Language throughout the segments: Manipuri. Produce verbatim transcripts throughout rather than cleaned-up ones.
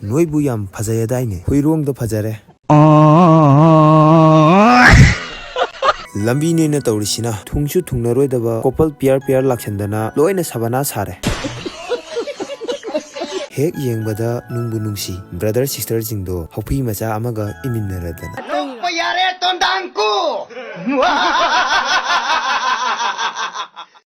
ꯅꯣꯏꯕꯨ ꯌꯥꯝ ꯐꯖꯩ ꯑꯗꯥꯏꯅꯦ, ꯍꯨꯏꯔꯣꯡꯗ ꯐꯖꯔꯦ꯫ ꯂꯝꯕꯤꯅꯦꯅ ꯇꯧꯔꯤꯁꯤꯅ ꯊꯨꯡꯁꯨ ꯊꯨꯡꯅꯔꯣꯏꯗꯕ ꯀꯣꯄꯜ ꯄꯤꯌꯔ ꯄꯤꯌꯔ ꯂꯥꯛꯁꯟꯗꯅ ꯂꯣꯏꯅ ꯁꯕꯅꯥ ꯁꯥꯔꯦ꯫ ꯍꯦꯛ ꯌꯦꯡꯕꯗ ꯅꯨꯡꯕꯨ ꯅꯨꯡꯁꯤ ꯕ꯭ꯔꯗꯔ ꯁꯤꯁꯇꯔꯁꯤꯡꯗꯣ ꯍꯧꯐꯤ ꯃꯆꯥ ꯑꯃꯒ ꯏꯃꯤꯟꯅꯔꯗꯅ꯫ ꯅꯣꯛꯄ ꯌꯥꯔꯦ, ꯇꯣꯟꯗꯥꯡꯀꯨ!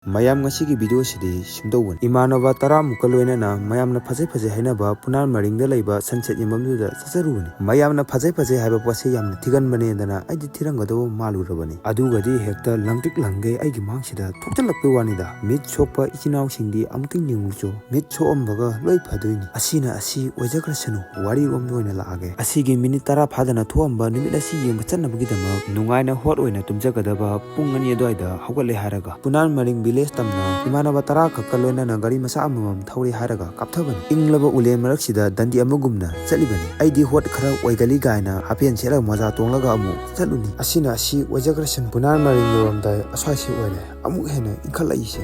ꯃꯌꯥꯝ, ꯉꯁꯤꯒꯤ ꯚꯤꯗꯤꯑꯣꯁꯤꯗꯤ ꯁꯨꯝꯗꯧꯕꯅꯤ꯫ ꯏꯃꯥꯟꯅꯕ ꯇꯔꯥꯃꯨꯛꯀ ꯂꯣꯏꯅꯅ ꯃꯌꯥꯝꯅ ꯐꯖꯩ ꯐꯖꯩ ꯍꯥꯏꯅꯕ ꯄꯨꯅꯥꯟ ꯃꯔꯤꯡꯗ ꯂꯩꯕ ꯁꯟꯁꯦꯠ ꯌꯦꯡꯐꯝꯗꯨꯗ ꯆꯠꯆꯔꯨꯕꯅꯤ꯫ ꯃꯌꯥꯝꯅ ꯐꯖꯩ ꯐꯖꯩ ꯍꯥꯏꯕ ꯄꯣꯠꯁꯦ ꯌꯥꯝꯅ ꯊꯤꯒꯟꯕꯅꯦꯗꯅ ꯑꯩꯗꯤ ꯊꯤꯔꯝꯒꯗꯧꯕ ꯃꯥꯜꯂꯨꯔꯕꯅꯤ꯫ ꯑꯗꯨꯒꯗꯤ ꯍꯦꯛꯇ ꯂꯪꯇ꯭ꯔꯤꯛ ꯂꯪꯒꯩ ꯑꯩꯒꯤ ꯃꯥꯡꯁꯤꯗ ꯊꯣꯛꯆꯜꯂꯛꯄꯩ ꯋꯥꯅꯤꯗ꯫ ꯃꯤꯠ ꯁꯣꯛꯄ ꯏꯆꯤꯟ ꯏꯅꯥꯎꯁꯤꯡꯗꯤ ꯑꯃꯨꯛꯇꯪ ꯌꯦꯡꯉꯨꯆꯣ꯫ ꯃꯤꯠ ꯁꯣꯛꯑꯝꯕꯒ ꯂꯣꯏ ꯐꯗꯣꯏꯅꯤ꯫ ꯑꯁꯤꯅ ꯑꯁꯤ ꯑꯣꯏꯖꯈ꯭ꯔꯁꯅꯨ, ꯋꯥꯔꯤꯔꯣꯝꯗ ꯑꯣꯏꯅ ꯂꯥꯛꯑꯒꯦ꯫ ꯑꯁꯤꯒꯤ ꯃꯤꯅꯤꯠ ꯇꯔꯥ ꯐꯥꯗꯅ ꯊꯣꯛꯑꯝꯕ ꯅꯨꯃꯤꯠ ꯑꯁꯤ ꯌꯦꯡꯕ ꯆꯠꯅꯕꯒꯤꯗꯃꯛ ꯅꯨꯡꯉꯥꯏꯅ ꯍꯣꯠ ꯑꯣꯏꯅ ꯇꯨꯝꯖꯒꯗꯕ ꯄꯨꯡ ꯑꯅꯤ ꯑꯗꯨꯋꯥꯏꯗ ꯍꯧꯒꯠꯂꯦ ꯍꯥꯏꯔꯒ ꯄꯨꯅꯥꯟ ꯃꯔꯤꯡ ꯚꯤꯂꯦꯖ ꯇꯝꯅ ꯏꯃꯥꯟꯅꯕ ꯇꯔꯥ ꯈꯛꯀ ꯂꯣꯏꯅꯅ ꯒꯥꯔꯤ ꯃꯆꯥ ꯑꯃꯃꯝ ꯊꯧꯔꯦ ꯍꯥꯏꯔꯒ ꯀꯥꯞꯊꯕꯅꯤ꯫ ꯏꯪꯂꯕ ꯎꯂꯦꯟ ꯃꯔꯛꯁꯤꯗ ꯗꯟꯗꯤ ꯑꯃꯒꯨꯝꯅ ꯆꯠꯂꯤꯕꯅꯤ꯫ ꯑꯩꯗꯤ ꯍꯣꯠ ꯈꯔ ꯑꯣꯏꯒꯜꯂꯤ ꯀꯥꯏꯅ ꯍꯥꯄꯦꯟ ꯁꯦꯠꯂꯒ ꯃꯣꯖꯥ ꯇꯣꯡꯂꯒ ꯑꯃꯨꯛ ꯆꯠꯂꯨꯅꯤ꯫ ꯑꯁꯤꯅ ꯑꯁꯤ ꯑꯣꯏꯖꯈ꯭ꯔꯁꯅꯨ꯫ ꯄꯨꯅꯥꯟ ꯃꯔꯤꯡ ꯌꯧꯔꯝꯗꯥꯏ ꯑꯁ꯭ꯋꯥꯏꯁꯤ ꯑꯣꯏꯔꯦ꯫ ꯑꯃꯨꯛ ꯍꯦꯟꯅ ꯏꯟꯈꯠꯂꯛꯏꯁꯦ꯫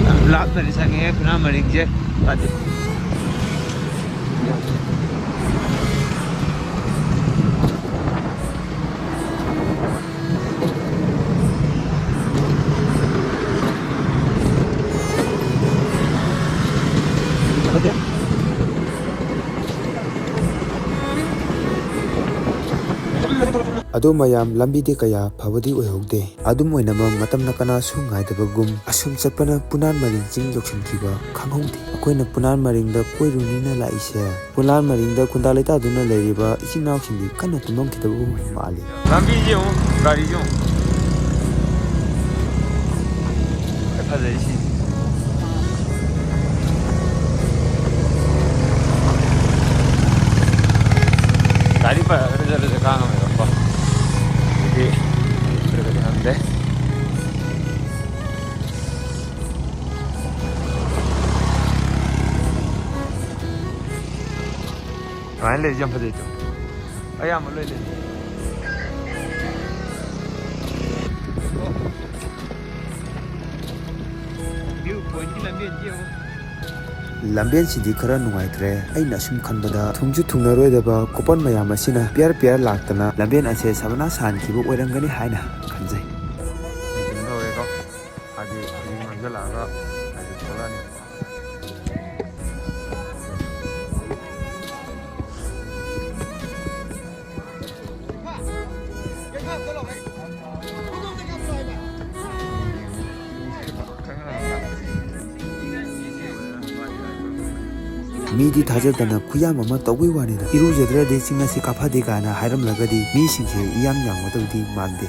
ꯌꯥꯝ ꯂꯥꯞꯅꯗꯤ ꯆꯪꯉꯦ ꯄꯨꯅꯥ ꯃꯔꯤꯡꯁꯦ꯫ ꯐꯗꯤ꯫ ꯑꯗꯣ ꯃꯌꯥꯝ, ꯂꯝꯕꯤꯗꯤ ꯀꯌꯥ ꯐꯕꯗꯤ ꯑꯣꯏꯍꯧꯗꯦ꯫ ꯑꯗꯨꯝ ꯑꯣꯏꯅꯃꯛ ꯃꯇꯝꯅ ꯀꯅꯥꯁꯨ ꯉꯥꯏꯗꯕꯒꯨꯝ ꯑꯁꯨꯝ ꯆꯠꯄꯅ ꯄꯨꯅꯥꯟ ꯃꯔꯤꯡ ꯆꯤꯡ ꯌꯧꯁꯤꯟꯈꯤꯕ ꯈꯪꯍꯧꯗꯦ꯫ ꯑꯩꯈꯣꯏꯅ ꯄꯨꯅꯥꯟ ꯃꯔꯤꯡꯗ ꯀꯣꯏꯔꯨꯅꯤꯅ ꯂꯥꯛꯏꯁꯦ ꯄꯨꯅꯥꯟ ꯃꯔꯤꯡꯗ ꯈꯨꯟꯗꯥ ꯂꯩꯇꯥꯗꯨꯅ ꯂꯩꯔꯤꯕ ꯏꯆꯤꯟ ꯏꯅꯥꯎꯁꯤꯡꯗꯤ ꯀꯟꯅ ꯇꯨꯝꯃꯝꯈꯤꯗꯕ ꯃꯥꯜꯂꯤ꯫ ꯂꯝꯕꯤꯁꯦ ꯌꯦꯡꯉꯨ, ꯒꯥꯔꯤꯁꯦ ꯌꯦꯡꯉꯨ꯫ ꯐꯖꯩ ꯁꯤ꯫ ꯒꯥꯔꯤ ꯄꯥꯏꯔꯒ ꯆꯠꯂꯁꯦ ꯀꯥ ꯉꯝꯃꯦꯕꯀꯣ꯫ ꯑꯗꯨꯗꯤ ꯆꯠꯇ꯭ꯔꯒꯗꯤ ꯉꯝꯗꯦ꯫ ꯁꯨꯃꯥꯏꯅ ꯂꯩꯔꯤꯁꯦ ꯌꯥꯝ ꯐꯖꯩ ꯇꯨ꯫ ꯑꯌꯥꯝꯕ ꯂꯣꯏ ꯂꯩ꯫ ꯚ꯭ꯌꯨ ꯄꯣꯏꯟꯠꯀꯤ ꯂꯝꯕꯤ ꯑꯁꯤ ꯌꯦꯡꯉꯨ꯫ ꯂꯝꯕꯦꯟꯁꯤꯗꯤ ꯈꯔ ꯅꯨꯡꯉꯥꯏꯇ꯭ꯔꯦ꯫ ꯑꯩꯅ ꯑꯁꯨꯝ ꯈꯟꯕꯗ ꯊꯨꯡꯁꯨ ꯊꯨꯡꯅꯔꯣꯏꯗꯕ ꯀꯣꯄꯟ ꯃꯌꯥꯝ ꯑꯁꯤꯅ ꯄꯤꯌꯔ ꯄꯤꯌꯔ ꯂꯥꯛꯇꯅ ꯂꯝꯕꯦꯟ ꯑꯁꯦ ꯁꯕꯅꯥ ꯁꯥꯍꯟꯈꯤꯕ ꯑꯣꯏꯔꯝꯒꯅꯤ ꯍꯥꯏꯅ ꯈꯟꯖꯩ꯫ ꯃꯦꯆꯤꯟ ꯇꯧꯔꯦꯀꯣ꯫ ꯍꯥꯏꯗꯤ ꯍꯧꯖꯤꯛ ꯉꯥꯡꯁꯤꯜꯂꯛꯑꯒ ꯍꯥꯏꯗꯤ ꯊꯣꯛꯂꯛꯑꯅꯤ꯫ ꯃꯤꯗꯤ ꯊꯥꯖꯗꯅ ꯈꯨꯌꯥꯝ ꯑꯃ ꯇꯧꯕꯩ ꯋꯥꯅꯤꯗ꯫ ꯏꯔꯨꯖꯗ꯭ꯔꯗꯤ ꯆꯤꯡ ꯑꯁꯤ ꯀꯥꯐꯗꯦ ꯀꯥꯏꯅ ꯍꯥꯏꯔꯝꯂꯒꯗꯤ ꯃꯤꯁꯤꯡꯁꯦ ꯏꯌꯥꯡ ꯌꯥꯡꯒꯗꯕꯗꯤ ꯃꯥꯟꯗꯦ꯫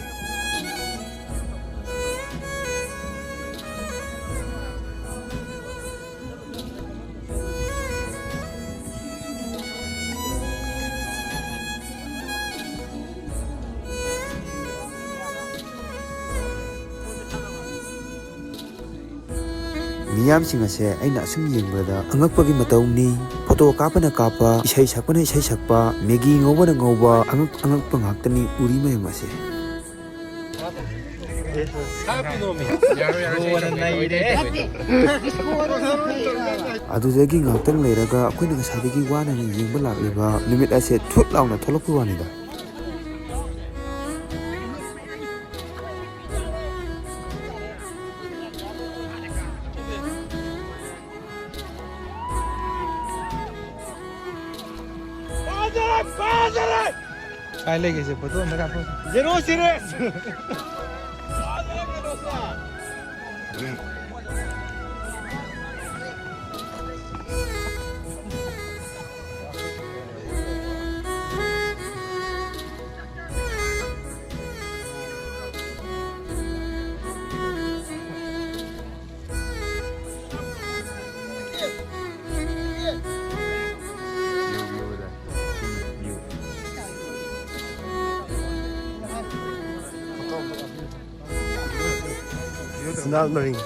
ꯃꯤꯌꯥꯝꯁꯤꯡ ꯑꯁꯦ ꯑꯩꯅ ꯑꯁꯨꯝ ꯌꯦꯡꯕꯗ ꯑꯉꯛꯄꯒꯤ ꯃꯇꯧꯅꯤ꯫ ꯐꯣꯇꯣ ꯀꯥꯞꯄꯅ ꯀꯥꯞꯄ, ꯏꯁꯩ ꯁꯛꯄꯅ ꯏꯁꯩ ꯁꯛꯄ, ꯃꯦꯒꯤ ꯉꯧꯕꯅ ꯉꯧꯕ, ꯑꯉꯛ ꯑꯉꯛꯄ ꯉꯥꯛꯇꯅꯤ ꯎꯔꯤ ꯃꯌꯥꯝ ꯑꯁꯦ꯫ ꯑꯗꯨꯗꯒꯤ ꯉꯥꯛꯇꯪ ꯂꯩꯔꯒ ꯑꯩꯈꯣꯏꯅ ꯉꯁꯥꯏꯗꯒꯤ ꯋꯥꯅ ꯌꯦꯡꯕ ꯂꯥꯛꯂꯤꯕ ꯅꯨꯃꯤꯠ ꯑꯁꯦ ꯊꯨꯠ ꯂꯥꯎꯅ ꯊꯣꯛꯂꯛꯄ ꯋꯥꯅꯤꯗ꯫ ꯀꯥꯏ ꯂꯩꯒꯦꯁꯦ? ꯐꯣꯇꯣ ꯑꯝꯇ ꯀꯥꯞꯄꯣ꯫ Zero serious. It's not marine.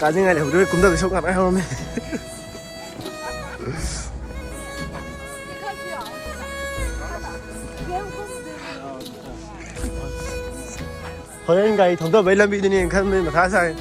ꯀꯥꯅꯤꯡꯉꯥꯏ ꯂꯩꯍꯧꯗ꯭ꯔꯦ, ꯀꯨꯝꯗꯕꯩ ꯁꯔꯨꯛ ꯉꯥꯛꯇ ꯉꯥꯏꯍꯧꯔꯝꯃꯦ꯫ ꯍꯣꯔꯦꯟ ꯒꯥꯔꯤ ꯊꯧꯗꯕꯩ ꯂꯝꯕꯤꯗꯨꯅꯦꯅ ꯈꯟꯕꯩ ꯃꯊꯥ ꯁꯥꯏ꯫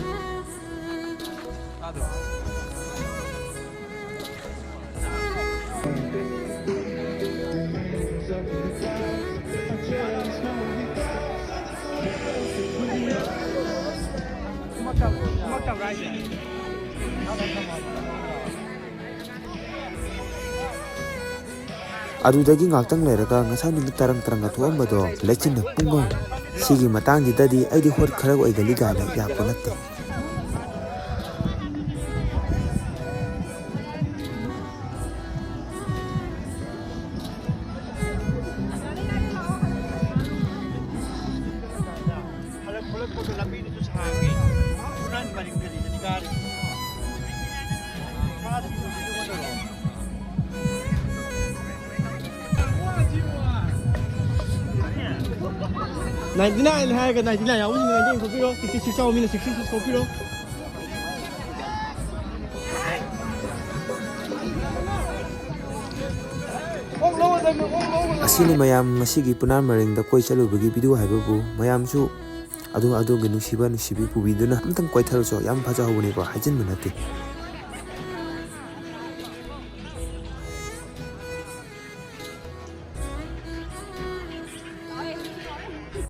ꯑꯗꯨꯗꯒꯤ ꯉꯥꯛꯇꯪ ꯂꯩꯔꯒ ꯉꯁꯥꯏ ꯅꯨꯃꯤꯠ ꯇꯔꯪ ꯇꯔꯪꯒ ꯊꯣꯛꯑꯝꯕꯗꯣ ꯂꯩꯆꯤꯟꯅ ꯄꯨꯡꯉꯧ꯫ ꯁꯤꯒꯤ ꯃꯇꯥꯡꯁꯤꯗꯗꯤ ꯑꯩꯗꯤ ꯍꯣꯠ ꯈꯔ ꯑꯣꯏꯒꯜꯂꯤ ꯀꯥꯏꯅ ꯌꯥꯄꯣ ꯅꯠꯇꯦ꯫ ꯍꯜꯂꯛ ꯈꯣꯠꯂꯛꯄꯗꯣ ꯂꯝꯕꯤꯗꯨꯁꯨ ꯁꯥꯡꯉꯤ꯫ ꯐꯨꯅꯥꯟ ꯄꯔꯤꯡ ꯀꯔꯤꯗꯅꯤ ꯀꯥꯔꯤꯁꯦ꯫ ꯅꯥꯏꯟꯇꯤ ꯅꯥꯏꯟ ꯍꯥꯏꯔꯒ ꯅꯥꯏꯟꯇꯤ ꯅꯥꯏꯟ ꯌꯥꯎꯕꯁꯤꯡꯗꯨ ꯅꯥꯏꯟꯇꯤ ꯅꯥꯏꯟ ꯀꯣꯛꯄꯤꯔꯣ, ꯁꯤꯛꯁꯇꯤ ꯁꯤꯛꯁ ꯌꯥꯎꯕ ꯃꯤꯅ ꯁꯤꯛꯁꯇꯤ ꯁꯤꯛꯁ ꯀꯣꯛꯄꯤꯔꯣ꯫ ꯑꯁꯤꯅꯤ ꯃꯌꯥꯝ ꯉꯁꯤꯒꯤ ꯄꯨꯅꯥꯟ ꯃꯔꯤꯡꯗ ꯀꯣꯏ ꯆꯠꯂꯨꯕꯒꯤ ꯚꯤꯗꯤꯑꯣ ꯍꯥꯏꯕꯕꯨ꯫ ꯃꯌꯥꯝꯁꯨ ꯑꯗꯣꯝ ꯑꯗꯣꯝꯒꯤ ꯅꯨꯡꯁꯤꯕ ꯅꯨꯡꯁꯤꯕꯤ ꯄꯨꯕꯤꯗꯨꯅ ꯑꯝꯇꯪ ꯀꯣꯏꯊꯔꯨꯆꯣ꯫ ꯌꯥꯝ ꯐꯖꯍꯧꯕꯅꯤꯀꯣ, ꯍꯥꯏꯖꯤꯟꯕ ꯅꯠꯇꯦ꯫